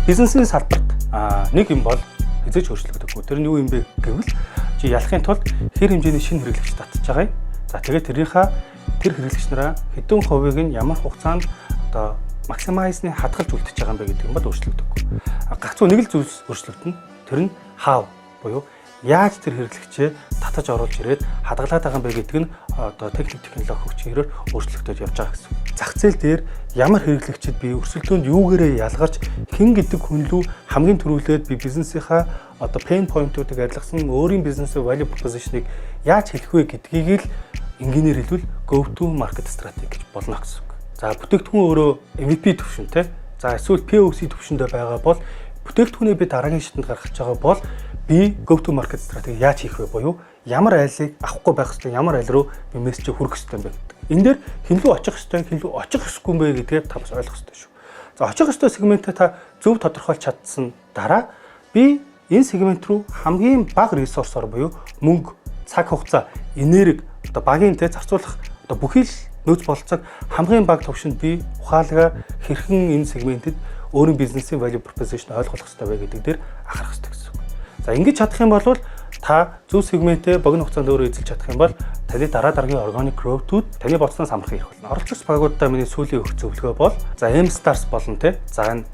Бизнесийн салбарт нэг юм бол хэзээ ч өөрчлөгдөггүй. Тэр нь юу юм бэ гэвэл чи ялахын тулд хэр хэмжээний шинэ хэрэглэгч татж байгаа юм. За, тэгээд тэрийнхаа тэр хэрэглэгч нараа хэдэн хувийг нь ямар хугацаанд одоо maximize-ны хадгалж үлдчихэж байгаа юм бэ гэдэг юм бол өөрчлөгдөггүй. Гагцхүү нэг л зүйлс өөрчлөгдөнө. Тэр нь how буюу яаж тэр хэрэглэгчээ татаж оруулж ирээд хадгалаад байгаа юм бэ гэдэг нь одоо техник, технологи хөгжингөөр өөрчлөгдөж явж байгаа гэсэн. Зах зээл дээр ямар хэрэглэгчид би өрсөлдөөнд юугээрээ ялгарч, хэн гэдэг хүн лүү хамгийн түрүүлээд би бизнесийнхаа одоо pain point-уудыг арилгасан, өөрийн бизнесийн value proposition-ыг яаж хэлэх вэ гэдгийг л энгийнээр хэлбэл go to market strategy гэж болно гэсэн үг. За, бүтээгдэхүүн өөрөө MVP түвшинтэй. За, эсвэл POC түвшиндээ байгаа бол бүтээгдэхүүнийг би дараагийн шатанд гаргаж байгаа бол би go to market strategy яаж хийх вэ буюу ямар айлыг авахгүй байх ёстой, ямар айл руу би мессеж хүргэх ёстой юм бэ гэдэг. Энэ дээр хэн лүү очих ёстой, хэн лүү очих ёсгүй юм бэ гэдгээ та бас ойлгох ёстой шүү. За, очих ёстой сегментээ та зөв тодорхойлж чадсан дараа би энэ сегмент рүү хамгийн бага ресурсоор буюу мөнгө, цаг хугацаа, энерги, одоо багийн те зарцуулах одоо бүхий л нөөц бололцоог хамгийн бага түвшинд би ухаалгаар хэрхэн энэ сегментэд өөрийн бизнесийн value proposition ойлгох ёстой вэ гэдэг дээр анхаарах ёстой гэсэн үг. За, ингэж чадах юм бол та зөв сегментээ богино хугацаанд өөрөө эзэлж чадах юм бол таны дараа дараагийн organic growth-ууд таны бодсноос амархан ирэх болно. Оролцогч багуудаа миний сүүлийн өгөх зөвлөгөө бол за, M-Stars болон те, за, энэ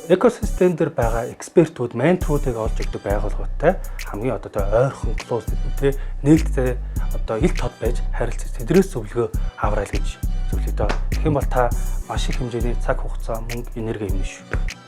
экосистем дээр байгаа экспертүүд, менторуудыг олж өгдөг байгууллагуудтай хамгийн одоо тэ ойрхон, close те, нээлттэй, одоо ил тод байж харилцаж, тэдрээс зөвлөгөө аваарай л гэж зөвлөе дөө. Тэгэх юм бол та маш их хэмжээний цаг хугацаа, мөнгө, энерги хэмнэ шүү.